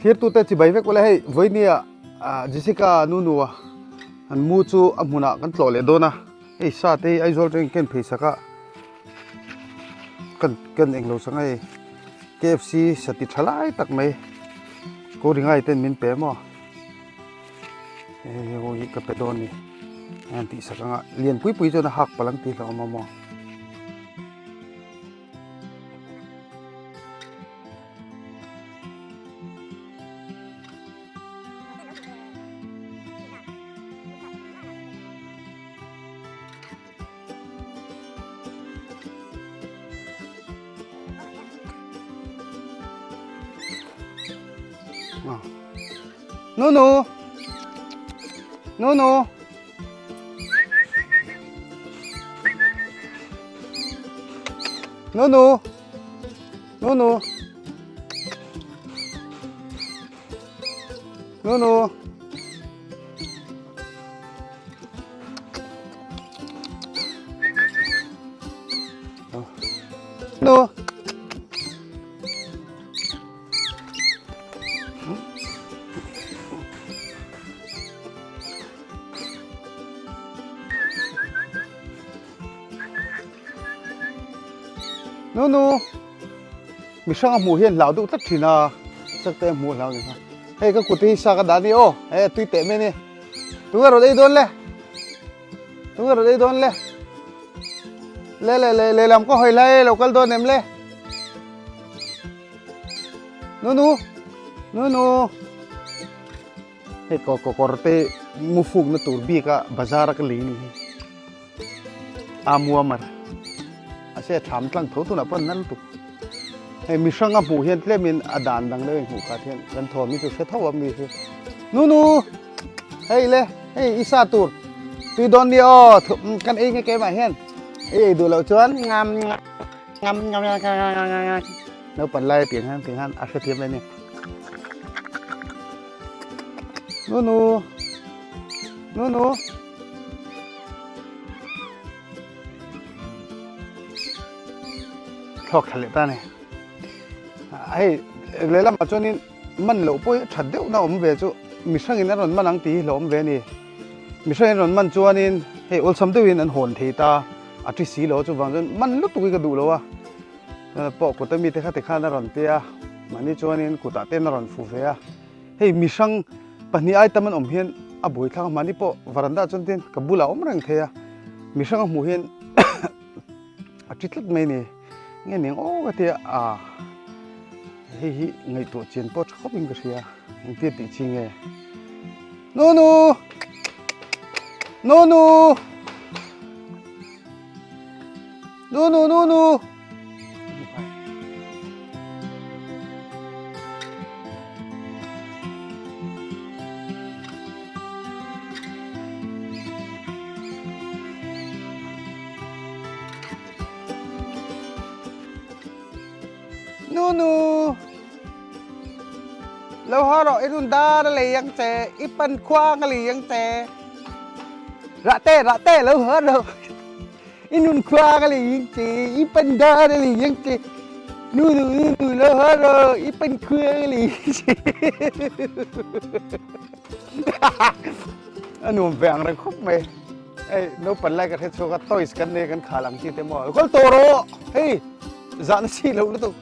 Thirtute chibai vek ula hei vawinia Jessica Nunu a an mu chu a hmunah kan tlawh leh dawn a, hei sa te hi Aizawl atangin ken phei sak a, kan ken englo sak a hei KFC sa ti tha lai tak mai ko ringai ten min pe maw hei ho hi ka pe dawn a ni an tih sak anga lian pui pui chuan a hak palh ang tih hlauhawm a maw. Nunu Nunu Nunu Nunu Nunu Nu Nunu mi hrang a hmuh hian hlau deuh tlat thin a sak te a hmuh hlau ni kha hei ka kut hi sa ka dah a ni aw hei a tui teh mai a ni tunge rawn ei dawn le tunge rawn ei dawn le le le le lehlam ka hawi lai lo kal dawn em le Nunu Nunu Hei kaw kawr te mu fuk na tur bik a bazar a ka lei ni hi a muamar a se tham tlang tho tunah pawh an nal lutuk hei mihrang a hmuh hian tlem in a dan dang deuh in hmuh khat hian kan thawm hi chu hre tho a mi hi nunu hei le hei i sa tur tui dawn nia aw kan ei nge keimah hian ei ei duh loh chuan ngam ngam ngam ngam naupang lai piang hian tiang hian a hrethiam mai a ni. Nunu Nunu Thawk thla leh ta ni hei lehlamah chuanin man loh pawh hi a that deuh na awm ve chu mihrangin a rawn man ang tih hi hlauhawm ve a ni mihrangin a rawn man chuanin hei awlsam deuhin an hawn thei ta a thi si lo chuvang chuan man lutuk hi ka duh lo a. Pawh kut ami te kha tikhan a rawn pe a, mahni chuanin kutah ten a rawn fu ve a. Hei mihrang pahnih ai tam an awm hian a buai thlak a, mahni pawh varanda chuan tin ka bulah a awm reng thei a, mihrang a hmuh hian a ṭi tlat mai a ni. Nge niang aw ka ti a, aa hei hi ngaihtuah chian pawh ṭha khawpin ka hria, engtia tih chi nge? Nunu! Nunu! Nunu nunu. Nunu. Lo haw rawh i run dar a lei ang che, i pan khuang a lei ang che. Rah te, rah te, lo haw rawh. I nun khua ka lei ang che, i pan dar a lei ang che. Nu nu nu nu lo haw rawh, i pan khua ka lei ang che. A nuam ve ang reng khawp mai. Hei naupang lai ka hre chhuak a, toys kan nei kan khal ang chi te maw. Kal tawh rawh, hei zahna chi lo lutuk.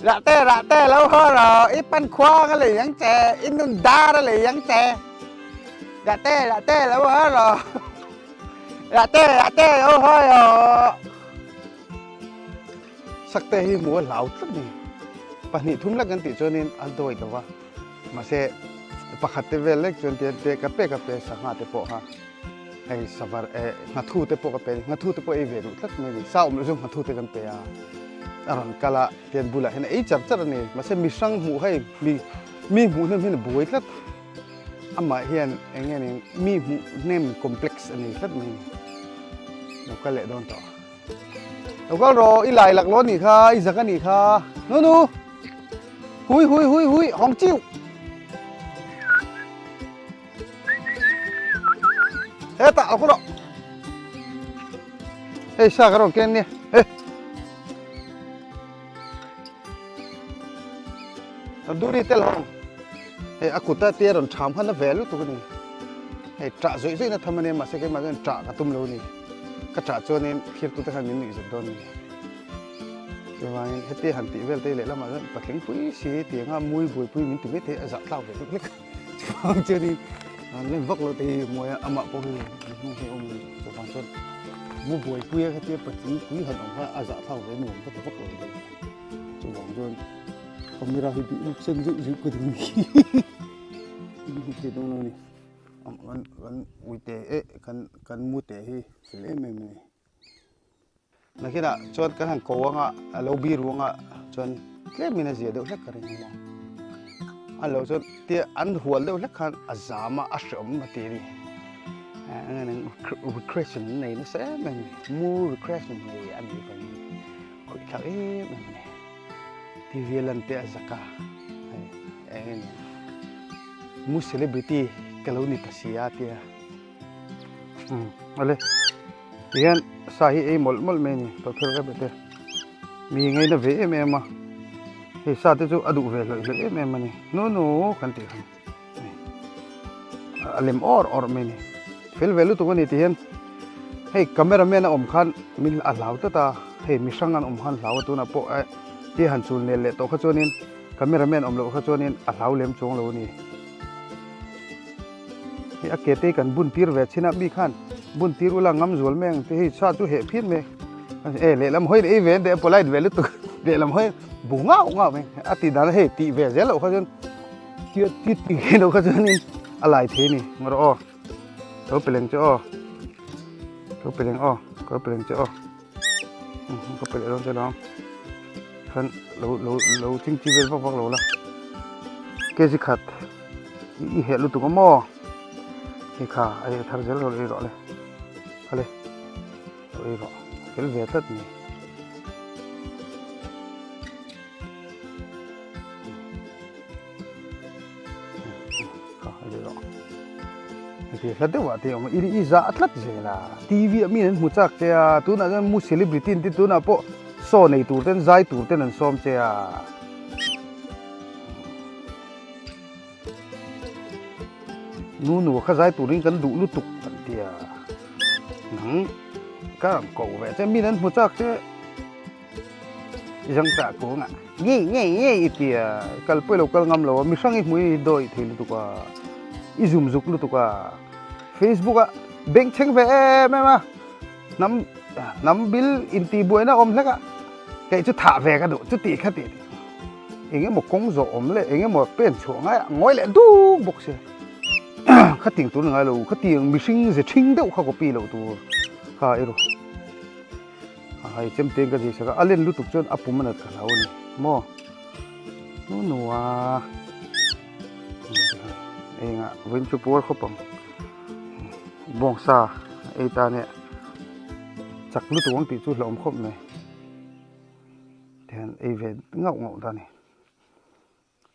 Rah te rah te lo haw rawh, i pan khua ka lei ang che, i nun dar a lei ang che. Rah te rah te lo haw rawh. Rah te rah te lo haw rawh. Sakte hi hmuh a hlau tlat ni. Pahnih thum lek kan tih chuanin a dawi lo va. Mahse pakhat te vel lek chuan tian te ka pe ka pe sangha te pawh kha hei savar eh nghathu te pawh ka pe a ni. Nghathu te pawh ei ve duh tlat mai a ni. Sa awm loh chu nghathu te kan pe a, a rawn kal a tian bulah hian a ei char char a ni. Mahse mihrang hmuh hei mi mi hmuh hnem hian a buai tlat. Amah hian eng nge ni mi hmuh hnem complex a nei tlat mai a ni. Lo kal leh dawn tawh. Lo kal rawh i lai lak lo nih kha i zak a nih kha. Nunu hui hui hui hui hawng chiu. Hetah lo kal rawh. Hei sa ka rawn ken nia. Hei. Tandoori tel hawng. Hei a kuta tia rawn ṭham kha na ve lutuk a ni. Hei ṭah zawih zawihna tham a nia mahse keimah chuan ṭah ka tum lo a ni. Ka ṭah chuanin thirtute khan min nuih zet dawn a ni. Chuvangin hetia han tih vel te hi lehlamah chuan patling pui si tianga mui buaipui min ti mai thei a zah tlak ve deuh hlek a. Chuvang chuanin an len vak loh te hi mawi a, amah pawh hi an hnung hi a awm a ni. Chuvang chuan mu buaipui a hetia patling pui han awm kha a zah thlak ve nuam ka ti vak lo a ni. Chuvang chuan camera hi bih ruk sen zeuh zeuh ka duh a ni. Hmu thei dawn lo a ni. Kan uite eh kan mu te hi fel em em a ni. Nakinah chuan kan han ko anga a lo bi ruang a chuan tlemin a zia deuh hlek ka ring a a lo chuan tia an hual deuh hlek khan a zam a a hreawm a ti a ni recreation an nei nasa em em mu recreation nei a nih vangin khawih thlak em em a ni T V a lan te a zak a hei eng nge ni mu celebrity ka lo ni ta si a tia umm awle. Tihian sa hi ei mawlh mawlh mai a ni tawhthel rep te mi ngaina ve em em a hei sa te chu a duh ve hlawih hlawih em em a ni nu nu kan tih khan a lem awr awr mai a ni fel ve lutuk a ni tihian hei camera man a awm khan min a hlau tlat a hei mi hrang an awm khan hlau a tunah pawh eh tia han chul nel leh tawh kha chuanin camera man awm loh kha chuanin a hlau lem chuang lo a ni. Hei a ke te hi kan bun tir ve chin a mi khan bun tir ula ngam zual mai ang te hei sa chu heh phian mai e lehlam hawi ei ve an polite ve lutuk lehlam hawi bu ngau ngau mai a tih dan hei tih ve zel loh kha chuan tia ti ti ve loh kha chuanin a lai thei a ni ngarawh aw lo pe leng che aw lo pe leng aw ka lo pe leng che aw ka pe leh dawn che lo khan lo lo lo ching chi vel vak vak lo la kg khat i heh lutuk a maw hei kha a ei thar zel rawh ei rawh le khale lo ei rawh fel ve tlat ni Hla deuh ah te a awm a i i zah tlat zel a T V ah mi an hmu chak che a tunah chuan mu celebrity an ti tunah pawh saw nei tur ten zai tur ten an sawm che a. Nu nu kha zai turin kan duh lutuk an ti a nang ka rawn koh ve che mi an hmu chak che. Zang tah kawngah ngei ngei ngei i ti a, kal pawh i lo kal ngam lo a, mihrang i hmu i dawi thei lutuk a, i zum zuk lutuk a, Facebook ah beng thleng ve em em a, hnam hnam bil intihbuaina awm hlek a, kei chu thah ve ka duh chuti kha tih eng emaw kawng zawh awm leh eng emaw pen chhuah ngai a ngawi leh duk bawk sia khating tur ni ngai lo khatiang mihring ze ṭhing deuh kha copy loh tur kha i ru. Hei chem te ka zir sak a, a len lutuk chuan a pum a nat ka hlau a ni maw nu nu a engah vawiin chu puar khawp ang bawngsa ei ta nia chak lutuk ang tih chu hlauhawm khawp mai tihian ei ve ngauh ngauh ta a ni.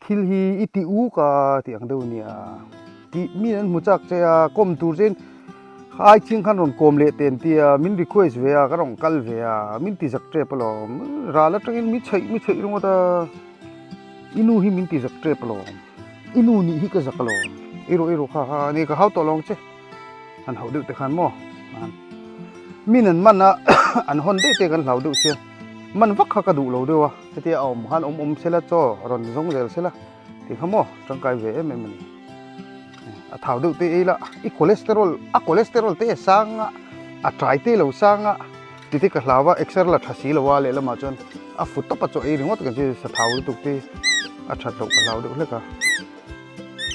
Thil hi i ti uk a tih ang deuh a nia. Tih mi an hmu chak che a, kawm tur chuan ai ching khan rawn kawm leh teh an ti a, min request ve a, ka rawn kal ve a, min ti zak tep alawm. Ral atangin mi chheih mi chheih ringawt a, i nu hi min ti zak tep alawm, i nu nih hi ka zak alawm, i rawh i rawh kha kha ni ka hau tawh lo ang che, han hauh deuh te khan maw. Min an man a, an hawn daih te kan hlau deuh sia, man vak kha ka duh lo deuh a. Hetia a awm khan awm awm sela chaw rawn zawng zel sela tih kha maw tangkai ve em em a ni. A thau deuh te ei la i cholesterol a cholesterol te a sang a a tai te lo sang a ti te ka hlau a exer la tha si lo a lehlamah chuan a fu tawp a chaw ei ringawt kan chu sa thau lutuk te a that loh ka hlau deuh hlek a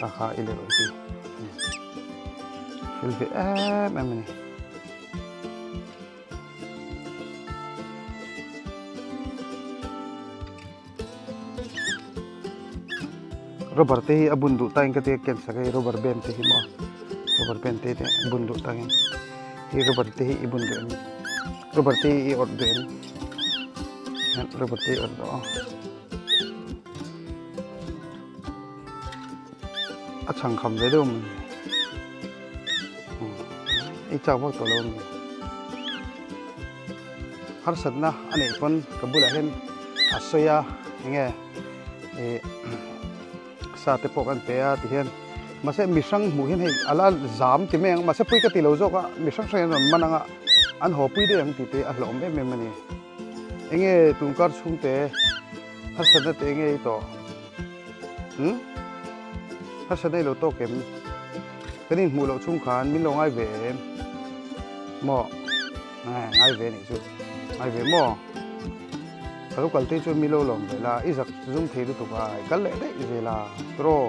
kha kha i leh rawh ti fel ve em em a ni. Rubber te hi a bun duh takin ka tia ken sak a hei rubber band te hi maw rubber band te te a bun duh takin hei rubber te hi i bun duh em rubber te hi i awrh duh em rubber te hi i awrh duh a a chhang kham ve deuh a mawni ei chak vak tawh lo a ni harsatna a neih pawn ka bulah hian a sawi a eng nge ih. Sa te pawh kan pe a ti hian mahse mi hrang hmuh hian hei a la zam ti mai ang mahse pui ka ti lo zawk a mi hrang hrang hian an rawn man ang a an haw pui daih ang tih te a hlauhawm em em a ni. Enge tun kar chhungte harsatna te enge i tawh? Umm harsatna i lo tawk em? Kan inhmuh loh chhung khan min lo ngai ve em? Maw? Ngai ve nih chu. Ngai ve maw? Ka lo kal te chuan mi lo lawm ve la, i zak zum thei lutuk a, i kal leh daih zel a, tiraw?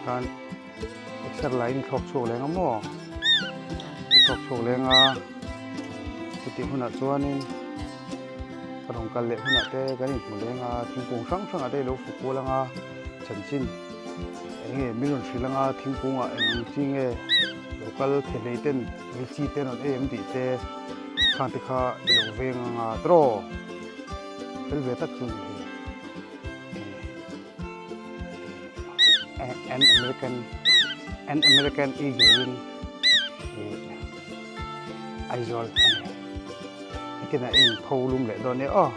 Khan exer la in thlawk chhuak leng a maw? I thlawk chhuak leng a, chutih hunah chuanin ka rawn kal leh hunah te kan inhmu leng a, thingkung hrang hrangah te i lo fu kual ang a, chanchin eng nge min rawn hrilh ang a, thingkungah eng ang chi nge lo kal thehlei ten ri chi te an rawn ei em tih te khang te kha i lo veng ang a tiraw fel ve tak chu a ni hei an American an American eagle in Aizawl a ni hetinah a inpho lum leh dawn nia aw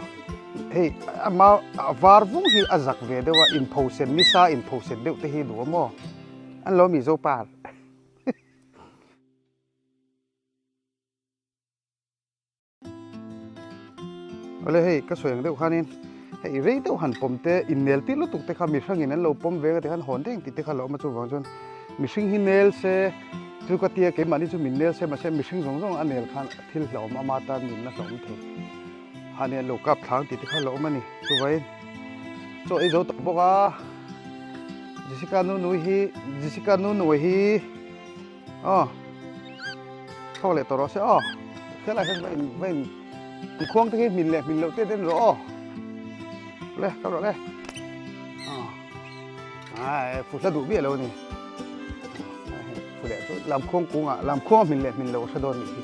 hei a mau a var vung hi a zak ve deuh a inpho sen nisa inpho sen deuh te hi duh a maw an lo mi Zopar. Awle hei ka sawi ang deuh khanin hei rei deuh han pawm te innel tir lutuk te kha mihrangin an lo pawm ve ka ti khan hawn reng tih te kha a lo awm a chuvang chuan mihring hi nel se chu ka tia keimahni chu min nel se mahse mihring zawng zawng a nel khan thil hlauhawm ama tan nunna hlauhawm thei hani an lo kap thlang tih te kha a lo awm a ni chuvangin chaw ei zo tawh bawk a Jessica nu nui hi Jessica nu nui hi. Aw thawk leh tawh rawh se aw helai hian va in va in an khuang te khi hmin leh hmin loh te te an rawh aw le kal rawh le aw ai fu hla duh miah lo a ni fu leh chu lam khuang kungah lam khuang a hmin leh hmin loh a hre dawn nih hi.